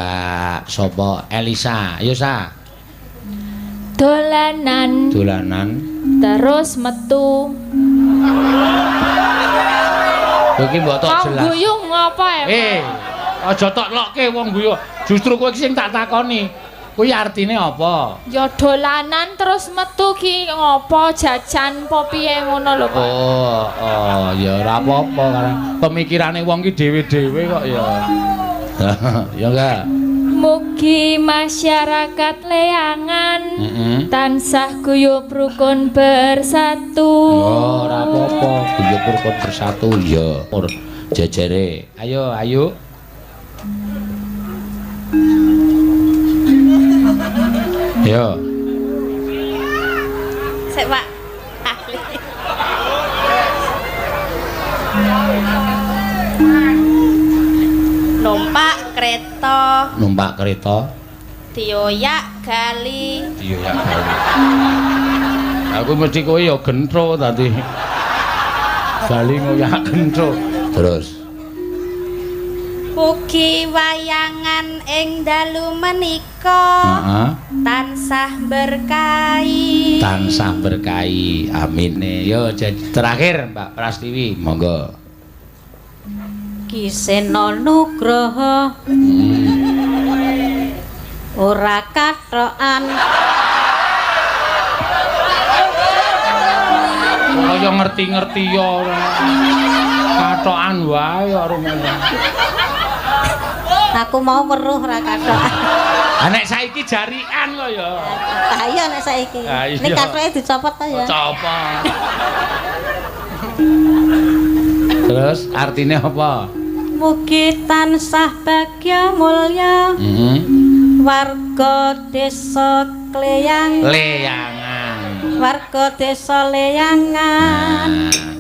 Mbak sapa? Elisa. Ayo Sa. Dolanan. Dolanan terus metu. Kowe iki mbok tok Mau jelas. guyu ngopo ya? Eh, aja tok lokke wong guyu. Justru kowe iki sing tak takoni. Kuwi artine apa? Ya dolanan terus metu ki ngopo, jajan po piye ngono lho, Pak. Oh, oh, ya ora apa-apa karena pemikirane wong ki dhewe-dhewe kok ya. Ya enggak? Mugi masyarakat Leyangan tansah guyub rukun bersatu. Oh, ora apa-apa, guyub rukun bersatu ya. Ur jejere. Ayo, ayo. Yo. Sik, Pak. Ahli. Numpak kereta, Numpak kereta, dioyak gali. Dioyak gali. Aku mesti kowe ya gentro tadi. Bali ngoyak gentro. Terus Mugi wayangan ing dalu menika tansah berkahi. Tansah berkahi. Amin. Yo terakhir Mbak Prastiwi, monggo. Ki Seno Nugroho ora kathokan. Kaya ngerti-ngerti ya ora. Kathokan wae kok rumene. Aku mau weruh ora kathokan. Ah nek saiki jarian kok ya. Ah iya nek saiki. Ah, iya. Nek kathoke dicopot ta ya. Copot. Terus artinya apa? Mugi tansah bagya mulya warga desa Kleyangan. Leyangan. Warga desa Leyangan. Nah.